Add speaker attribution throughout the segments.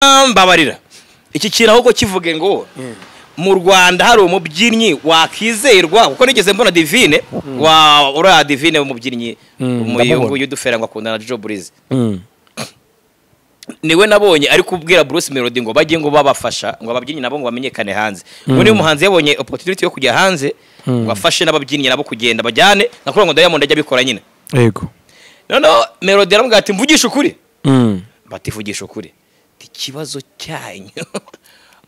Speaker 1: Mbabarira iki kintu ahubwo kivuge ngo mu Rwanda hari umubyinnyi wakizerwa, kuko nigeze mbona Divine wa uriya Divine umubyinnyi umuyungu y'udufera ngo akundana na Joe Breeze, niwe nabonye ari kubwira Bruce Melody ngo bajye ngo babafasha ngo ababyinnyi nabo ngo bamenyekane hanze. Ngo niba umuhanzi yabonye opportunity yo kujya hanze ngo afashe n'ababyinnyi nabo kugenda bajyane, nakora ngo Diamond ajya abikora nyine.
Speaker 2: Yego.
Speaker 1: Noneho Melody aramubwira ati mvugisha ukuri, bati vugisha ukuri, ikibazo cyanyu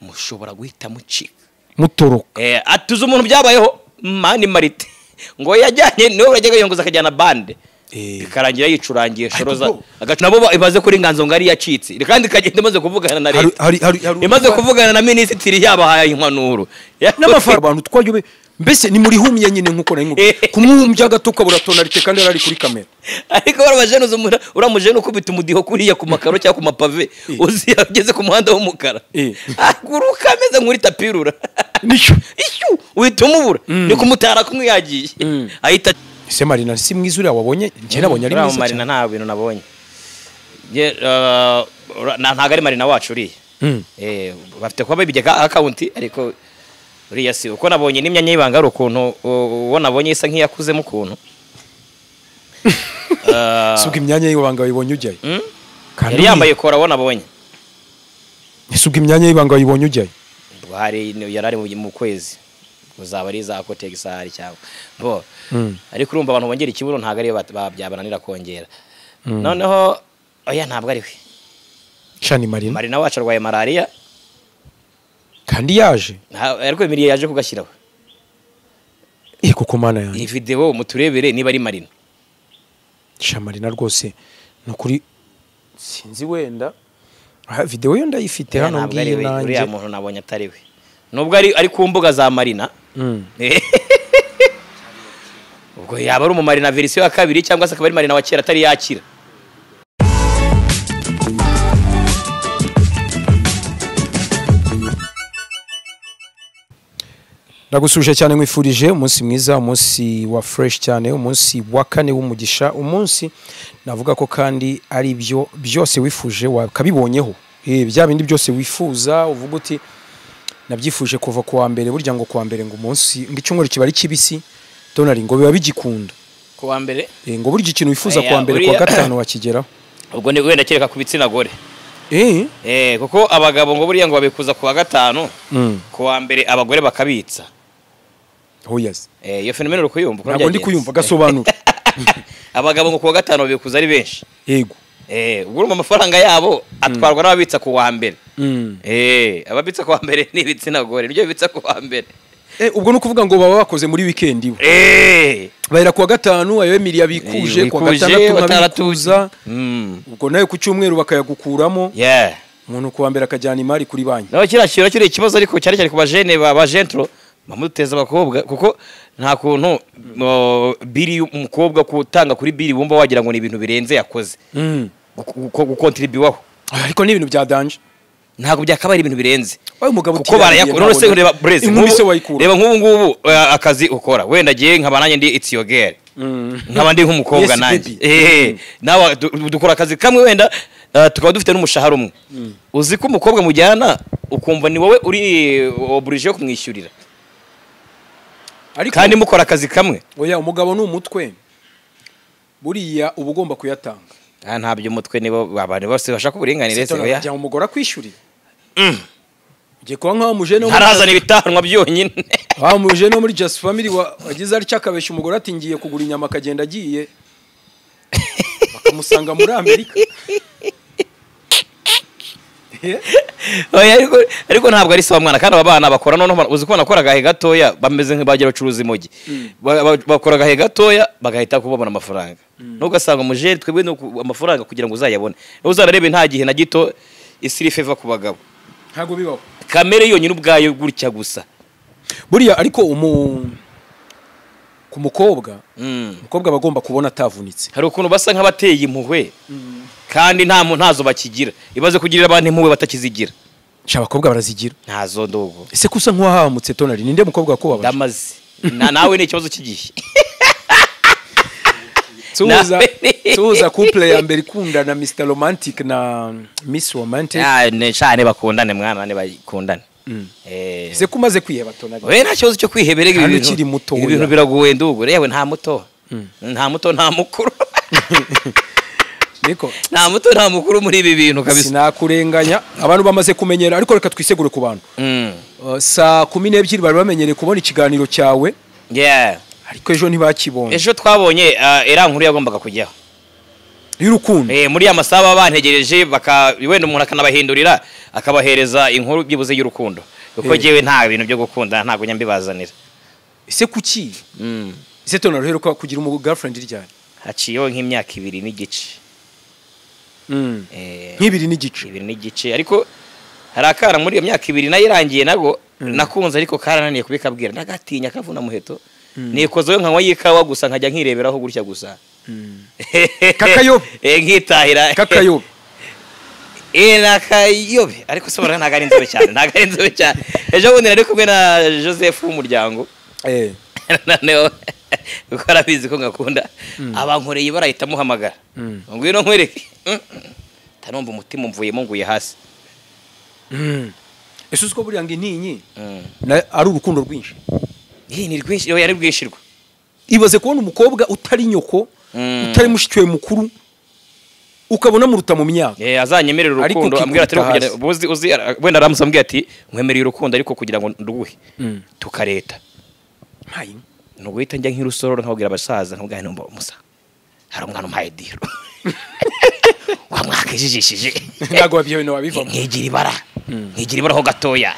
Speaker 1: mushobora guhita mucika
Speaker 2: mutoroka.
Speaker 1: Atuze umuntu byabayeho Mani Marite ngo yajyanye niwe urajyaga yongoza akajyana bande bikarangira yicurangiye shoroza agacu nabo ibaze kuri Nganzo ngari yacitse, kandi kagenda imaze kuvugana na leta, imaze kuvugana na minisitiri yabahaye impanuro
Speaker 2: n'amafaranga abantu twayobe mbese ni muri humye nyine nkuko nari nkubwiye kumuhumbya gato ukabura tonalite kandi yarari kuri kamera.
Speaker 1: Ariko barabajenuza uramujene ukubita umudiho kuriya ku makaro cyangwa ku mapave uzi yageze ku muhanda w'umukara aguruka ameze nk'uri tapirura
Speaker 2: nisho
Speaker 1: ishu uhita umubura ni kumutara kumwe yagiye ahita.
Speaker 2: Ese Marina si mwiza uriya wabonye? Njye nabonye ari mwiza.
Speaker 1: Marina nta bintu nabonye. Ntago ari Marina wacu uriya. Bafite kuba babijya account ariko uriya si uko nabonye n'imyanya y'ibanga ari ukuntu uwo nabonye isa nk'iyakuzemo ukuntu.
Speaker 2: Suga imyanya y'ibanga wayibonye ujyayo?
Speaker 1: Yari yambaye kora uwo nabonye.
Speaker 2: Suga imyanya y'ibanga wayibonye ujyayo?
Speaker 1: Hari yari ari mu kwezi uzaba ari za Kotex hari cyangwa bo, ariko urumva abantu bongera ikibuno ntago ari byabananira kongera. Noneho oya ntabwo ari we.
Speaker 2: Shani Marina.
Speaker 1: Marina wacu arwaye malaria
Speaker 2: kandi yaje
Speaker 1: ariko Emiliye yaje kugashyiraho.
Speaker 2: Kuko mana yanjye
Speaker 1: iyi video muturebere niba ari Marina.
Speaker 2: Sha Marina rwose nukuri sinzi wenda video yo ndayifite hano ngiye nanjye.
Speaker 1: Uriya muntu nabonye atari we nubwo ari ku mbuga za Marina. Ubwo yaba ari umumarina version ya kabiri cyangwa se akaba ari Marina wa kera atari yakira.
Speaker 2: Ndagusuje cyane nkwifurije umunsi mwiza, umunsi wa fresh cyane, umunsi wa kane w'umugisha, umunsi navuga ko kandi ari byo byose wifuje wakabibonyeho. Bya bindi byose wifuza uvuga uti nabyifuje kuva kuwa mbere, burya ngo kuwa mbere ngo umunsi ngo icyumweru kiba ari kibisi tonari ngo biba bigikunda
Speaker 1: kuwa mbere,
Speaker 2: ngo burya ikintu wifuza kuwa mbere kuwa gatanu wakigeraho.
Speaker 1: Ubwo ni wenda kereka ku bitsina gore. Kuko abagabo ngo buriya ngo babikuza kuwa gatanu, kuwa mbere abagore bakabitsa.
Speaker 2: Oh yes.
Speaker 1: Iyo phenomene uri kuyumva?
Speaker 2: Ntabwo ndi kuyumva, gasobanura.
Speaker 1: Abagabo ngo kuwa gatanu babikuza ari benshi.
Speaker 2: Yego.
Speaker 1: Ubwo urumva amafaranga yabo atwarwa n'ababitsa kuwa mbere. Ababitsa kuwa mbere ni ibitsina gore, nibyo bibitsa kuwa mbere.
Speaker 2: Ubwo nukuvuga ngo baba bakoze muri weekend iwe. Bahera kuwa gatanu ayo Emily yabikuje, kuwa gatandatu nkabikuza. Ubwo nayo ku cyumweru bakayagukuramo. Umuntu kuwa mbere akajyana imari kuri banki.
Speaker 1: Naho kira kira kiri ikibazo ariko cyari cyari ku bajene ba gentro bamuteza abakobwa, kuko nta kuntu biri umukobwa kutanga kuri biri wumva wagira ngo ni ibintu birenze yakoze. Gukontribuwaho.
Speaker 2: Ariko ni ibintu bya danger.
Speaker 1: Ntabwo byakabaye ibintu birenze.
Speaker 2: Oya mugabo
Speaker 1: kuko barayakora none se reba Blaise reba nk'ubu ngubu akazi ukora wenda giye nkaba nanjye ndi it's your girl. Nkaba ndi nk'umukobwa nanjye. Nawe dukora akazi kamwe wenda tukaba dufite n'umushahara umwe. Uzi ko umukobwa mujyana ukumva ni wowe uri obligé yo kumwishyurira.
Speaker 2: Ariko
Speaker 1: kandi mukora akazi kamwe.
Speaker 2: Oya umugabo ni umutwe. Buriya uba ugomba kuyatanga.
Speaker 1: Ntabyo umutwe nibo abantu bose bashaka uburinganire se oya.
Speaker 2: Jya umugora kwishyurira. Ngiye kuba nka mujene
Speaker 1: ntarazana ibitanwa byonyine.
Speaker 2: Wa mujene muri Just Family wagize ari cyakabesha umugore ati ngiye kugura inyama akagenda agiye bakamusanga muri Amerika.
Speaker 1: Oya ariko ntabwo ari sawa mwana, kandi aba bana bakora noneho uzi ko banakora gahe gatoya bameze nk'abagira bacuruza imogi. Bakora gahe gatoya bagahita kubabona amafaranga. Nugasanga umujeri twebwe amafaranga kugira ngo uzayabone. Uzararebe nta gihe na gito isiri favor ku bagabo.
Speaker 2: Ntago bibaho.
Speaker 1: Kamere yonyine ubwayo gutya gusa.
Speaker 2: Buriya ariko ku mukobwa, umukobwa bagomba kubona atavunitse.
Speaker 1: Hari ukuntu basa nk'abateye impuhwe. Kandi nta ntazo bakigira. Ibaze kugirira abantu impuhwe batakizigira.
Speaker 2: Sha abakobwa barazigira.
Speaker 1: Ntazo ndogo.
Speaker 2: Ese kusa nk'uwahamutse tonari ninde mukobwa wakubabaje?
Speaker 1: Ndamaze. Nawe ni ikibazo cy'igihe.
Speaker 2: Tuza. Tuza couple ya mbere ikundana, Mr Romantic na Miss Romantic.
Speaker 1: Cyane cyane, bakundane mwana, ne bakundane.
Speaker 2: Ese ko umaze kwiheba, Tonari?
Speaker 1: We, nta kibazo cyo kwihebera ibi
Speaker 2: Kandi
Speaker 1: bintu.
Speaker 2: ukiri muto,
Speaker 1: Ibi bintu
Speaker 2: oya.
Speaker 1: biragoye ndugu. Yewe, nta muto, nta muto, nta mukuru.
Speaker 2: Niko.
Speaker 1: Nta muto, nta mukuru muri ibi bintu kabisa.
Speaker 2: Sinakurenganya, abantu bamaze kumenyera, ariko reka twisegure ku bantu. Saa 12 bari bamenyereye kubona ikiganiro cyawe, ariko ejo ntibakibonye.
Speaker 1: Ejo twabonye era nkuru yagombaga kujyaho
Speaker 2: y'urukundo.
Speaker 1: Muri ya masaha baba bantegereje, baka wenda umuntu akanabahindurira, akabahereza inkuru byibuze y'urukundo, kuko jyewe nta bintu byo gukunda, ntabwo njya mbibazanira.
Speaker 2: Ese kuki? Ese Tonari, uheruka kugira umu girlfriend ryari?
Speaker 1: Haciyeho nk'imyaka 2 n'igice.
Speaker 2: Nk'ibiri n'igice.
Speaker 1: 2 n'igice, ariko hari akana muri iyo myaka 2 nayo irangiye nabwo nakunze, ariko karananiye kubikabwira, ndagatinya kavuna muheto, nikozeho nkanywa y'ikawa gusa, nkajya nkireberaho gutya gusa.
Speaker 2: Kakayobe.
Speaker 1: Nkitahira.
Speaker 2: Kakayobe.
Speaker 1: Ni akayobe, ariko se ubona ntabwo ari inzobe cyane, ntabwo ari inzobe cyane. Ejo bundi nari kumwe na Joseph w'umuryango, noneho kuko arabizi ko ngakunda, abankoreye ibara ahita amuhamagara, ngwino nkwereke. Ntanumva umutima umvuyemo, nguye hasi.
Speaker 2: Ese uzi ko buriya ngo intinyi ari urukundo rwinshi?
Speaker 1: Ni rwinshi, oya, ari rwinshirwa.
Speaker 2: Ibaze kubona umukobwa utari nyoko, utari mushiki we mukuru, ukabona muruta mu myaka.
Speaker 1: Azanyemerera
Speaker 2: Ariko
Speaker 1: urukundo, ambwira ati
Speaker 2: ukikubita
Speaker 1: kugira
Speaker 2: hasi.
Speaker 1: uzi uzi wenda aramusa ambwira ati nkwemereye urukundo, ariko kugira ngo nduguhe tukareta.
Speaker 2: Mpaye.
Speaker 1: Ni uguhita njya nk'irusororo, nkabwira abasaza, nkabwira nti musa, hari umwana umpaye deal wamwakijijishije.
Speaker 2: Ntabwo wabyo bintu wabivamo.
Speaker 1: Nkigira ibara ho gatoya.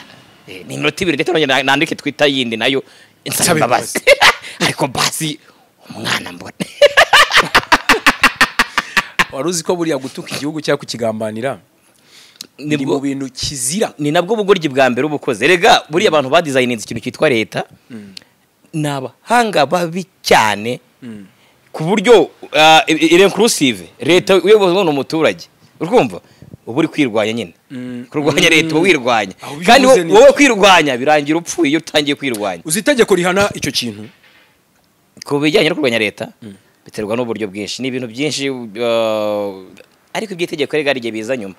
Speaker 1: Ni iminota 2, ndetse nongera nandike twita yindi nayo nsaba
Speaker 2: Nsaba
Speaker 1: imbabazi, ariko basi umwana mbone.
Speaker 2: Wari uzi ko buriya gutuka igihugu cyangwa kukigambanira ni
Speaker 1: Nibwo
Speaker 2: mu bintu kizira?
Speaker 1: Ni nabwo bugoryi bwa mbere uba ukoze. Rega buriya abantu badizayininze ikintu cyitwa leta ni abahanga babi cyane, ku buryo iri inclusive. Leta uyobowe n'umuturage, urumva uba uri kwirwanya nyine. Kurwanya leta uba wirwanya.
Speaker 2: Aho
Speaker 1: Kandi
Speaker 2: ubivuze
Speaker 1: wowe kwirwanya birangira upfuye iyo utangiye kwirwanya.
Speaker 2: Uzi itegeko rihana icyo kintu?
Speaker 1: Ku bijyanye no kurwanya leta, biterwa n'uburyo bwinshi, ni ibintu byinshi, ariko iby'itegeko rega hari igihe biza nyuma.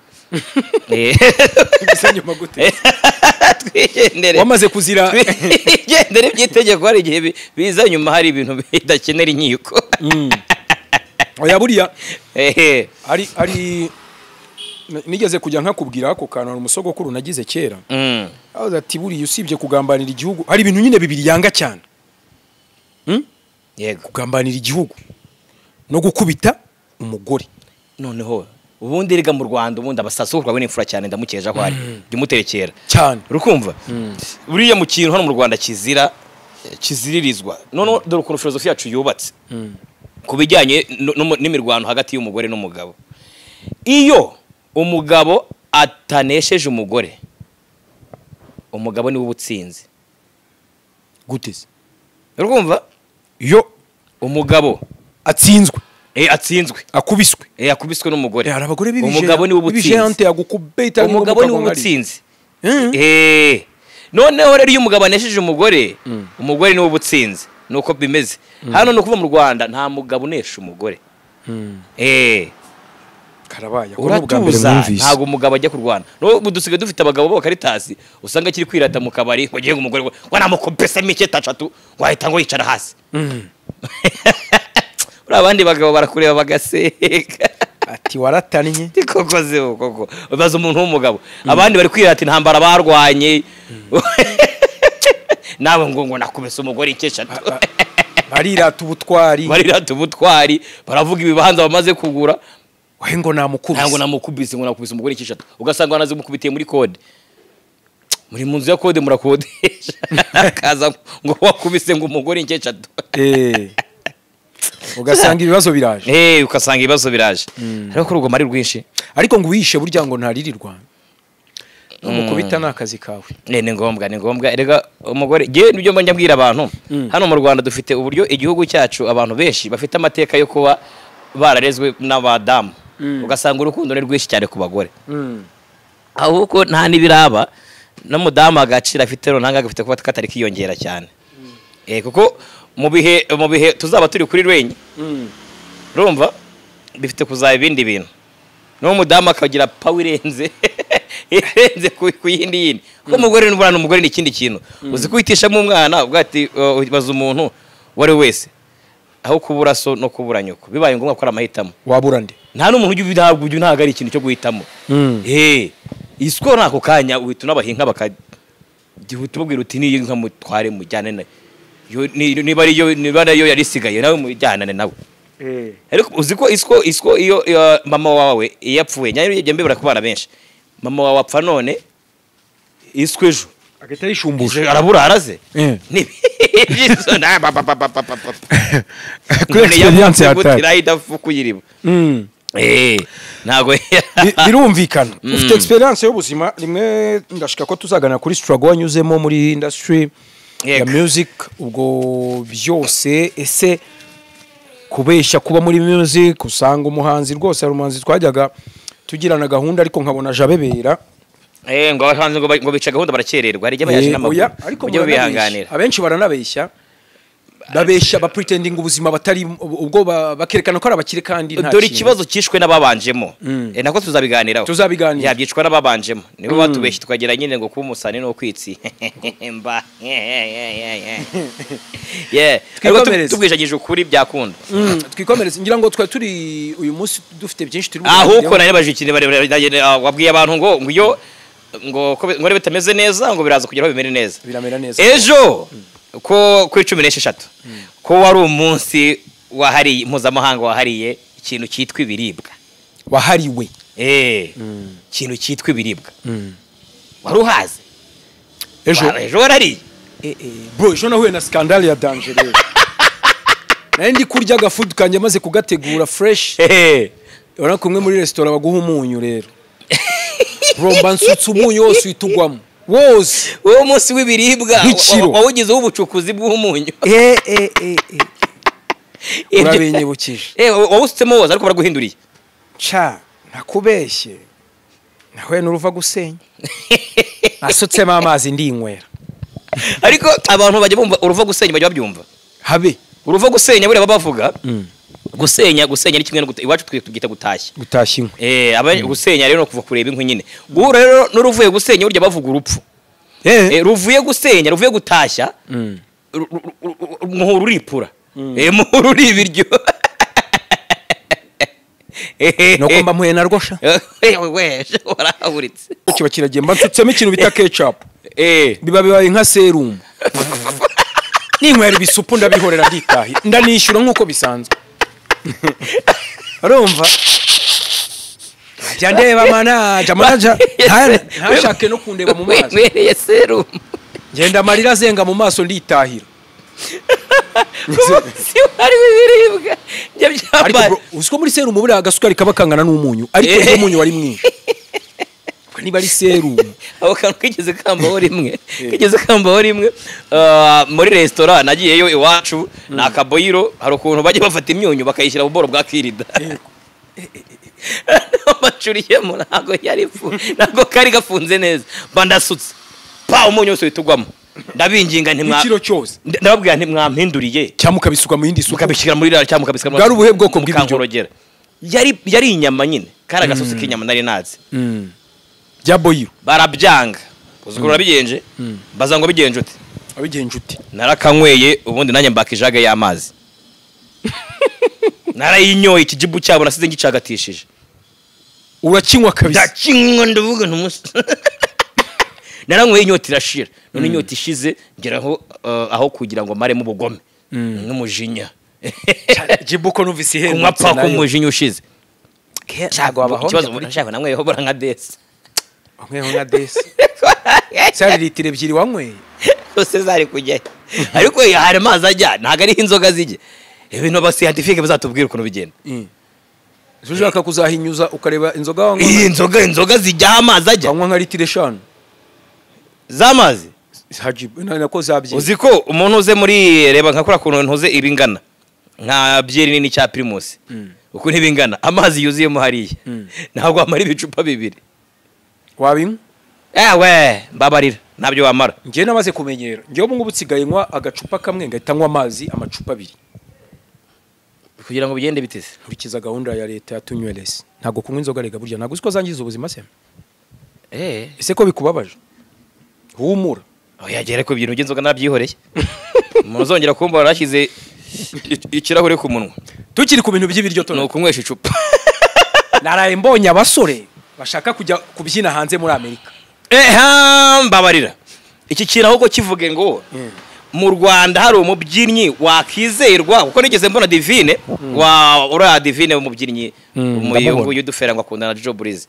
Speaker 2: Bisa nyuma gute?
Speaker 1: Twigendere.
Speaker 2: Wamaze kuzira.
Speaker 1: Twigendere, iby'itegeko hari igihe biza nyuma, hari ibintu bidakenera inkiko.
Speaker 2: Oya, buriya ari nigeze kujya nkakubwira ako kantu, hari umusogokuru nagize kera. Avuze ati buriya usibye kugambanira igihugu, hari ibintu nyine bibiri yanga cyane.
Speaker 1: Yego.
Speaker 2: Kugambanira igihugu no gukubita umugore.
Speaker 1: Noneho ubundi rega mu Rwanda, ubundi abasaso rwawe ni imfura cyane, ndamukeje aho ari, jya umuterekera.
Speaker 2: Cyane.
Speaker 1: Urukumva buriya mu kintu hano mu Rwanda kizira, kiziririzwa. Noneho dore ukuntu filozofi yacu yubatse ku bijyanye n'imirwano hagati y'umugore n'umugabo. Iyo umugabo atanesheje umugore, umugabo niwe uba utsinze.
Speaker 2: Gute se?
Speaker 1: Urumva?
Speaker 2: Iyo
Speaker 1: umugabo
Speaker 2: atsinzwe?
Speaker 1: Atsinzwe.
Speaker 2: Akubiswe.
Speaker 1: Akubiswe n'umugore.
Speaker 2: Hari abagore
Speaker 1: Umugabo niwe uba utsinze.
Speaker 2: b'ibijante, yagukubita.
Speaker 1: Umugabo niwe uba utsinze. Noneho rero iyo umugabo anesheje umugore, umugore niwe uba utsinze. Nuko bimeze hano. Ni ukuva mu Rwanda nta mugabo unesha umugore.
Speaker 2: Karabaye, ako ni ubwa mbere
Speaker 1: Uratuza.
Speaker 2: mwumvise.
Speaker 1: Ntabwo umugabo ajya kurwana. N'ubu dusigaye dufite abagabo b'abakaritasi, usanga akiri kwirata mu kabari ngo ngiye umugore ngo namukopese mike eshatu, wahita ngo yicara hasi. Uriya abandi bagabo barakureba bagaseka.
Speaker 2: Ati waratannye.
Speaker 1: Koko se koko ubaza umuntu w'umugabo, abandi bari kwirata intambara barwanye, nawe ngo nakubise umugore eshatu.
Speaker 2: Barirata ubutwari.
Speaker 1: Barirata ubutwari, baravuga ibibanza bamaze kugura.
Speaker 2: We ngo namukubise.
Speaker 1: Ntabwo namukubise, ngo nakubise umugore eshatu, ugasanga wanazimukubitiye muri kode, muri mu nzu ya kode murakodesha, akaza ngo wakubise ngo umugore eshatu.
Speaker 2: Ugasanga ibibazo biraje.
Speaker 1: Ugasanga ibibazo biraje, ariko urugomo ari rwinshi.
Speaker 2: Ariko ngo uwishe burya ngo ntaririrwa, numukubita ni akazi kawe.
Speaker 1: Ni ngombwa, ni ngombwa. Erega umugore, ngewe nibyo mba njya mbwira abantu. Hano mu Rwanda dufite uburyo igihugu cyacu abantu benshi bafite amateka yo kuba bararezwe n'abadamu, ugasanga urukundo ni rwinshi cyane ku bagore, ahubwo nta n'ibiraba n'umudamu agaciro afite runaka gafite kuba katari kiyongera cyane. Kuko mu bihe tuzaba turi kuri rwenye, urumva bifite kuzaba ibindi bintu. N'uwo mudamu akagira power irenze irenze ku yindi yindi, kuko umugore n'umwana, umugore ni ikindi kintu. Uzi kwitishamo umwana ubwo ati baza umuntu uwo ari we wese, aho kubura so no kubura nyoko, bibaye ngombwa ko ari amahitamo,
Speaker 2: wabura nde?
Speaker 1: Nta n'umuntu ujya ntabwo ujya, ntabwo ari ikintu cyo guhitamo. Isiko nako kanya uhita unabaha inka, bakajya ubabwira uti niyo nka mutware mujyane nayo. Niba ariyo, niba ariyo yari isigaye, nawe mujyanane nawe. Ariko uzi ko isiko iyo mama wawe iyo apfuye nyayo, njya mbibura ku bana benshi, mama wawe apfa none, isiko ejo
Speaker 2: agahita yishumbusha.
Speaker 1: Ejo arabura araze. Ni na ba ba ba ba ba ba ba.
Speaker 2: Kuri experience ya tari.
Speaker 1: Irayidafukuye iriba. Ntabwo
Speaker 2: Birumvikana ufite experience y'ubuzima. Rimwe ndashaka ko tuzaganira kuri struggle wanyuzemo muri industry ya music, ubwo byose. Ese kubeshya kuba muri music, usanga umuhanzi rwose, hari umuhanzi twajyaga tugirana gahunda ariko nkabona jabebera.
Speaker 1: Ngo abahanzi ngo bica gahunda barakererwa, hari igihe bayaje n'amaguru.
Speaker 2: Oya, ariko
Speaker 1: mujye
Speaker 2: muranabeshya.
Speaker 1: mubihanganira.
Speaker 2: Abenshi baranabeshya, babeshya, bapretending ubuzima batari ubwo, bakerekana ko ari abakire kandi nta
Speaker 1: Dore
Speaker 2: kintu.
Speaker 1: ikibazo cyishwe n'ababanjemo. Nako tuzabiganiraho.
Speaker 2: Tuzabiganira.
Speaker 1: Yabyicwa n'ababanjemo, nibo batubeshye tukagira nyine ngo kuba umusani no kwitsi mba, yeah. Ariko
Speaker 2: Twikomereze.
Speaker 1: tubwijagije ukuri byakunda.
Speaker 2: Twikomereze. Ngira ngo twari turi uyu munsi dufite byinshi turi
Speaker 1: Ahubwo
Speaker 2: buganireho.
Speaker 1: nari nabajije ikintu wabwiye abantu ngo iyo ngo ko ngo bitameze neza, ngo biraza kugeraho bimere neza.
Speaker 2: Biramera neza.
Speaker 1: Ejo ko kuri 16 ko wari umunsi wahariye mpuzamahanga wahariye ikintu cyitwa ibiribwa.
Speaker 2: Wahariwe.
Speaker 1: Ikintu cyitwa ibiribwa wari uhaze?
Speaker 2: Ejo.
Speaker 1: Ejo warariye?
Speaker 2: Bro, ejo nahuye na scandale ya danger. Rero nari ndi kurya agafood kanjye, maze kugategura fresh. Urabona kumwe muri resitora baguha umunyu. Rero bro, mba nsutse umunyu wose, uhita ugwamo wose.
Speaker 1: Uwo munsi w'ibiribwa
Speaker 2: Nk'ikiro.
Speaker 1: wawugizeho ubucukuzi bw'umunyu.
Speaker 2: Urabinyibukije.
Speaker 1: Wawusutsemo wose, ariko baraguhinduriye.
Speaker 2: Ca nakubeshye, nahuye n'uruva gusenya, nasutsemo amazi ndinywera.
Speaker 1: Ariko abantu bajya bumva uruva gusenya, bajya babyumva.
Speaker 2: Habe.
Speaker 1: Uruva gusenya buriya baba bavuga gusenya. Gusenya ni kimwe no iwacu twe tubyita gutashya.
Speaker 2: Gutashya inkwi.
Speaker 1: Aba gusenya rero no kuva kureba inkwi nyine. Guhura rero n'uruvuye gusenya, burya bavuga urupfu. Ruvuye gusenya, ruvuye gutashya, muhura uripura. Muhura uri ibiryo.
Speaker 2: Nuko mba mpuye narwo sha.
Speaker 1: We, warahaburitse.
Speaker 2: Kiba kiragiye, mba nsutsemo ikintu bita ketchup. Biba bibaye nka serumu, ninywera ibisupu ndabihorera, nditahi, ndanishyura nk'uko bisanzwe. Urumva jya ndeba manager, manager ntashake no kundeba mu maso.
Speaker 1: Winywereye serumu.
Speaker 2: Ngenda amarira azenga mu maso, nditahira.
Speaker 1: Si wari ibiribwa njye
Speaker 2: Ariko
Speaker 1: byambaye.
Speaker 2: Bro, uzi ko muri serumu buriya agasukari kaba kangana n'umunyu, ariko umunyu wari mwinshi. Ubwo niba ari serumu.
Speaker 1: Ako kantu kigeze kambaho rimwe, kigeze kambaho rimwe. Muri resitora nagiyeyo iwacu, ni akaboyiro, hari ukuntu bajya bafata imyunyu bakayishyira mu bworo bwa kirida bacuriyemo, ntabwo yari ntabwo kari gafunze neza, mba ndasutse pa, umunyu wose uhita ugwamo. Ndabinginga ntimwa
Speaker 2: Ikiro cyose.
Speaker 1: Ndababwira nti mwampinduriye
Speaker 2: Cyangwa mukabisuka mu yindi supu.
Speaker 1: Mukabishyira muri ririya cyangwa mukabishyira
Speaker 2: Bwari ubuhe bwoko bw'ibiryo?
Speaker 1: Mukankorogera. Yari inyama nyine, kari agasosi k'inyama nari nazi.
Speaker 2: Bya boyiro.
Speaker 1: Barabyanga. Uzi ukuntu nabigenje? Baza ngo bigenje ute?
Speaker 2: Wabigenje ute?
Speaker 1: Narakanyweye, ubundi nanjye mbaka ijage y'amazi, narayinyoye. Ikijibu cyabo nasize ngicagatishije.
Speaker 2: Urakinywa kabisa?
Speaker 1: Ndakinywa, ndavuga ntumusi naranyweye, inyota irashira. None inyota ishize ngeraho aho kugira ngo maremo ubugome n'umujinya.
Speaker 2: Jibu ko numvise
Speaker 1: Kunywa
Speaker 2: ihendutse
Speaker 1: paka
Speaker 2: nayo.
Speaker 1: umujinya ushize.
Speaker 2: Ntabwo wabahombya.
Speaker 1: Ikibazo nashaka namweyeho bora nka desi.
Speaker 2: Wanyweyeho nka desi, zari litiro 2 wanyweye.
Speaker 1: Zose zari kujyayo, ariko hari amazi ajya, ntabwo ariho inzoga zijya. Ibintu aba scientifique bazatubwira ukuntu bigenda.
Speaker 2: Ese ushaka kuzahinyuza ukareba inzoga wanywa?
Speaker 1: Iyi inzoga zijyaho amazi ajya.
Speaker 2: Wanywa nka litiro 5
Speaker 1: Z'amazi.
Speaker 2: Hajibu nako zabye.
Speaker 1: Uzi ko umuntu uze muri reba nka kuriya kuntu ntuze ibingana nka byeri nini cya Primus, ukuntu ibingana, amazi yuzuyemo hariya, ntabwo wamara ibicupa bibiri.
Speaker 2: Wabinywa?
Speaker 1: Ewe, mbabarira, ntabyo wamara.
Speaker 2: Njyewe namaze kumenyera. Njyewe ubu ngubu nsigaye nywa agacupa kamwe ngahita nywa amazi amacupa abiri.
Speaker 1: Kugira ngo bigende biteze.
Speaker 2: Nkurikiza gahunda ya leta ya tunywerese. Ntabwo kunywa inzoga rega burya ntabwo uziko zangiza ubuzima se. Ese ko bikubabaje? Humura.
Speaker 1: Oya gere ko ibintu by'inzoga nabyihoreye. Umuntu uzongera kumva yarashyize ikirahure ku munwa.
Speaker 2: Tukiri ku bintu by'ibiryo to.
Speaker 1: Ni ukunywesha icupa.
Speaker 2: Naraye mbonye abasore bashaka kujya kubyina hanze muri Amerika.
Speaker 1: Mbabarira. Iki kintu ahubwo kivuge ngo mu Rwanda hari umubyinnyi wakizerwa, kuko nigeze mbona Divine wa uriya Divine umubyinnyi umuyungu yudufera ngo akundana na Joe Breeze.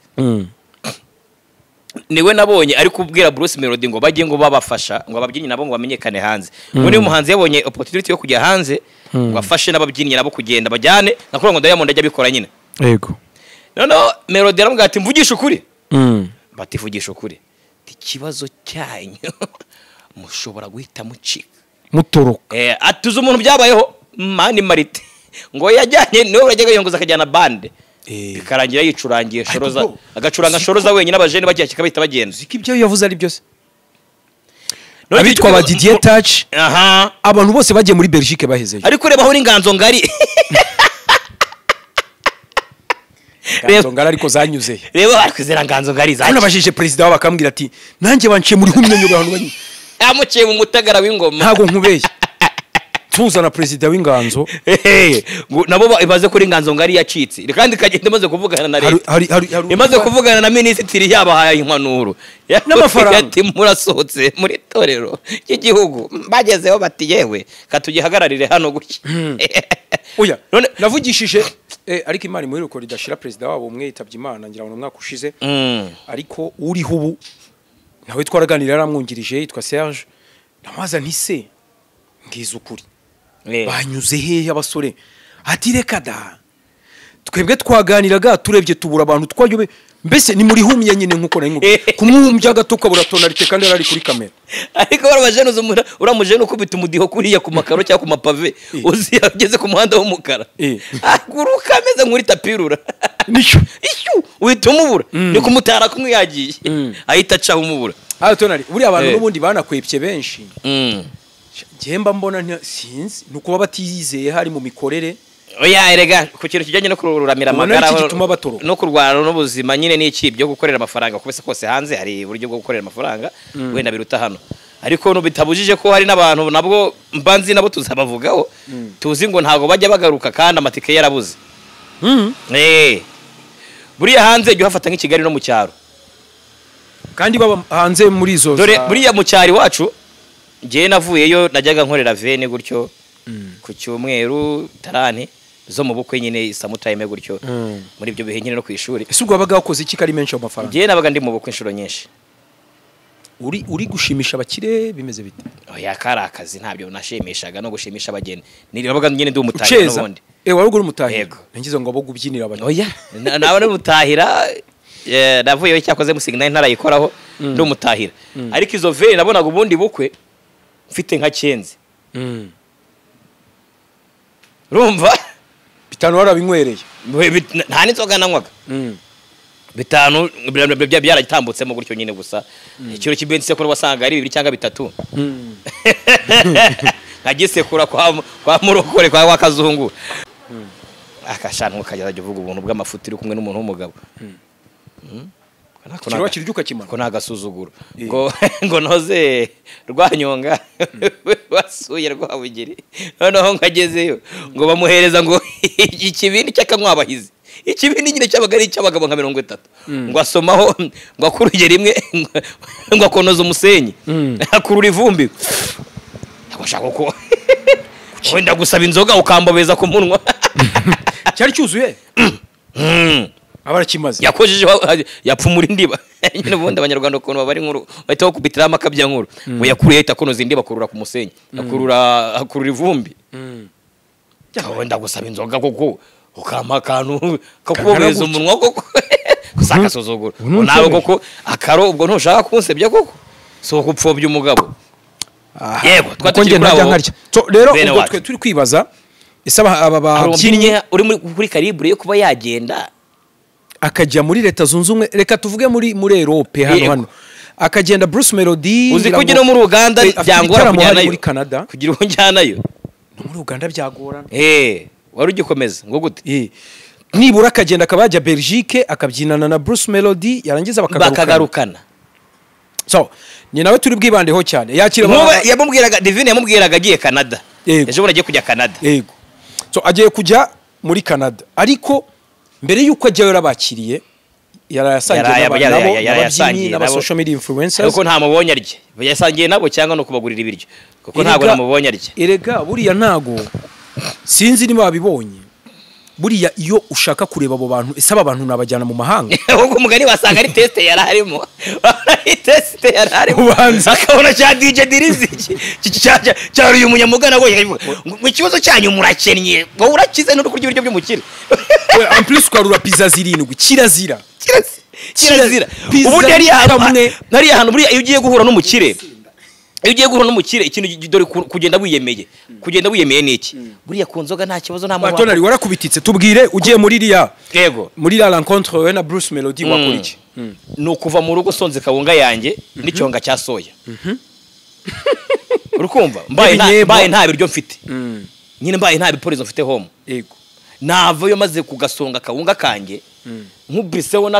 Speaker 1: Niwe nabonye ari kubwira Bruce Melody ngo bajye ngo babafasha ngo ababyinnyi nabo ngo bamenyekane hanze. Ngo niyo umuhanzi yabonye opportunity yo kujya hanze ngo afashe n'ababyinnyi nabo kugenda bajyane, nakora ngo Diamond ajya abikora nyine.
Speaker 2: Yego.
Speaker 1: Noneho Melody aramubwira ati mvugisha ukuri. Bati vugisha ukuri. Ikibazo cyanyu mushobora guhita mucika
Speaker 2: mutoroka.
Speaker 1: Atuze umuntu byabayeho Mani Marite ngo yajyanye niwe urajyaga yongoza akajyana bande bikarangira yicurangiye shoroza, agacuranga shoroza wenyine abajene bagiye kikabita bagenda.
Speaker 2: Ziki ibyo yavuze ari byose. Abitwa ba Didier Touch, abantu bose bagiye muri Belgique bahezeyo.
Speaker 1: Ariko reba aho n'inganzo ngari.
Speaker 2: Nganzo ngari ariko zanyuze.
Speaker 1: Reba ariko zera nganzo ngari zaje.
Speaker 2: Nabajije president wabo akambwira ati nanjye banciye muri humye nyobe abantu banyi.
Speaker 1: Amuciye mu mutagara w'ingoma.
Speaker 2: Ntago nkubeye. Tuzana president w'inganzo.
Speaker 1: Nabo baze kuri inganzo ngari yacitse. Kandi kagenda imaze kuvugana na leta. Imaze kuvugana na minisitiri yabahaye impanuro.
Speaker 2: N'amafaranga.
Speaker 1: Ati murasohotse muri torero ry'igihugu. Bagezeho bati yewe katugihagararire hano gutya.
Speaker 2: Oya, navugishije ariko Imana imuheruko ridashira president wabo umwe yitabye Imana ngira ngo umwaka ushize. Ariko uriho ubu nawe twaraganira yaramwungirije yitwa Serge. Namaza ntise ngize ukuri. Banyuze hehe abasore? Ati reka da. Twebwe twaganiraga turebye tubura abantu twayobe mbese ni muri humye nyine nkuko nari nkubwiye. Kumwumbya gato kabura tonalite kandi yarari kuri kamera.
Speaker 1: Ariko barabajenuza uramujene ukubita umudiho kuriya ku makaro cyangwa ku mapave uzi ageze ku muhanda w'umukara. Aguruka ameze nkuri tapirura.
Speaker 2: Nisho.
Speaker 1: Ishu uhita umubura. Ni kumutara kumwe yagiye. Ahita acaho umubura.
Speaker 2: Ah tonali buriya abantu n'ubundi banakwepye benshi. Njye mbona sinzi nuko batizeye hari mu mikorere.
Speaker 1: Oya erega ku kintu kijyanye no kururamira amagara no kurwana n'ubuzima nyine n'iki byo gukorera amafaranga kubese kose hanze hari uburyo bwo gukorera amafaranga wenda biruta hano. Ariko no bitabujije ko hari n'abantu nabwo mbanzi nabo tuzabavugaho tuzi ngo ntago bajya bagaruka kandi amatike yarabuze. Buriya hanze jya uhafata nk'i Kigali no mu cyaro.
Speaker 2: Kandi baba hanze muri izo
Speaker 1: dore buriya mu cyaro iwacu ngiye navuyeyo najyaga nkorera vene gutyo ku cyumweru tarani zo mu bukwe nyine samutime gutyo muri ibyo bihe nyine no kwishuri.
Speaker 2: Ese ubwo wabaga wakoze iki kari menshi amafaranga?
Speaker 1: Ngiye nabaga ndi mu bukwe inshuro nyinshi.
Speaker 2: Uri gushimisha abakire bimeze bite?
Speaker 1: Oya kari akazi ntabyo nashimishaga no gushimisha abageni. Nabaga nyine ndi umutahira n'ubundi.
Speaker 2: Wari uri umutahira? Ngize ngo abo gubyinira abageni.
Speaker 1: Oya nawe ndi umutahira. Navuyeyo cyakoze musiga ntarayikoraho ndi umutahira. Ariko izo vene nabonaga ubundi bukwe mfite nka cyenze. Urumva
Speaker 2: bitanu warabinywereye
Speaker 1: nta n'inzoga nanywaga. Bitanu byaragitambutsemo gutyo nyine gusa. Ikiro cy'ibenzi sekuru wasanga ari 2 cyangwa 3. Nkagisekura kwa murokore kwa wakazungu. Akashantu kajya uvuga ubuntu bw'amafuti uri kumwe n'umuntu w'umugabo.
Speaker 2: Kirwa kirjuka kimana
Speaker 1: ko nagasuzuguro ngo noze rwanyonga basuye rwabugiri noneho nkagezeyo ngo bamuhereza ngo ikibindi cy'akanywabahizi ikibindi nyine cyabaga ari icy'abagabo nka 30 ngo asomaho ngo akurugera imwe ngo akonoza umusenyi akurura ivumbi agashaka ko wenda gusaba inzoga ukambobeza ku munwa.
Speaker 2: Cyari cyuzuye abarakimaze
Speaker 1: yakojeje yapfumura indiba nyine ubundi abanyarwanda ukuntu bari nkuru bahita bakubitira amakabya nkuru ngo yakuriye ahita akonoza indiba akurura ku musenyi akurura ivumbi. Wenda gusaba inzoga koko ukampa akantu kakubobeza umunwa koko gusa agasuzuguro nawe koko akaro ubwo ntushaka kunsebya koko so kupfobya umugabo. Yego twatukiri kuri abo
Speaker 2: rero ubwo twe turi kwibaza ese aba babyinnyi
Speaker 1: uri kuri calibre yo kuba yagenda
Speaker 2: akajya muri leta zunze ubumwe reka tuvuge muri Europe hano akagenda Bruce Melody
Speaker 1: uzi ko no muri Uganda byangora kujyanayo
Speaker 2: muri Canada
Speaker 1: kugira ngo njyanayo
Speaker 2: no muri Uganda byagorana.
Speaker 1: Wari ugikomeza ngo gute?
Speaker 2: Nibura akagenda akaba yajya Belgique akabyinana na Bruce Melody, yarangiza bakagarukana. So ni nawe turi bwibandeho cyane. Yakira
Speaker 1: yamubwiraga Divine, yamubwiraga agiye Canada. Ejo bundi agiye kujya Canada.
Speaker 2: Yego. So agiye kujya muri Canada, ariko mbere yuko ajyayo yarabakiriye, yarayasangiye nabo, n'ababyinnyi n'aba social media influencers.
Speaker 1: Kuko nta mubonye arye. Yasangiye nabo cyangwa no kubagurira ibiryo. Kuko ntabwo namubonye arye.
Speaker 2: Erega buriya ntago sinzi niba babibonye. Buriya iyo ushaka kureba abo bantu, ese aba bantu nabajyana mu mahanga?
Speaker 1: Ubwo mugani wasanga ari test yararimo. Ari test yararimo. Akabona cya DJ Dirizi cya uyu munyamugana go ngo ikibazo cyanyu murakennye. Ngo urakize no kurya ibiryo by'umukire.
Speaker 2: We en plus ukarura pizza zirindwi kirazira.
Speaker 1: Kirazira. Ubundi yari ahantu buriya iyo ugiye guhura n'umukire. Iyo ugiye guhura n'umukire ikintu dore kugenda wiyemeye. Kugenda wiyemeye niki? Buriya ku nzoga nta kibazo nta muntu.
Speaker 2: Batonari warakubititse tubwire ugiye muri iriya.
Speaker 1: Yego.
Speaker 2: Muri la rencontre we na Bruce Melody wakora iki?
Speaker 1: Ni ukuva mu rugo sonze kawunga yanjye n'icyonga cya soya. Urukumva? Mbaye nta biryo mfite. Nyine mbaye nta biporizo mfite home.
Speaker 2: Yego.
Speaker 1: Navayo maze kugasonga kawunga kanjye. Nkubiseho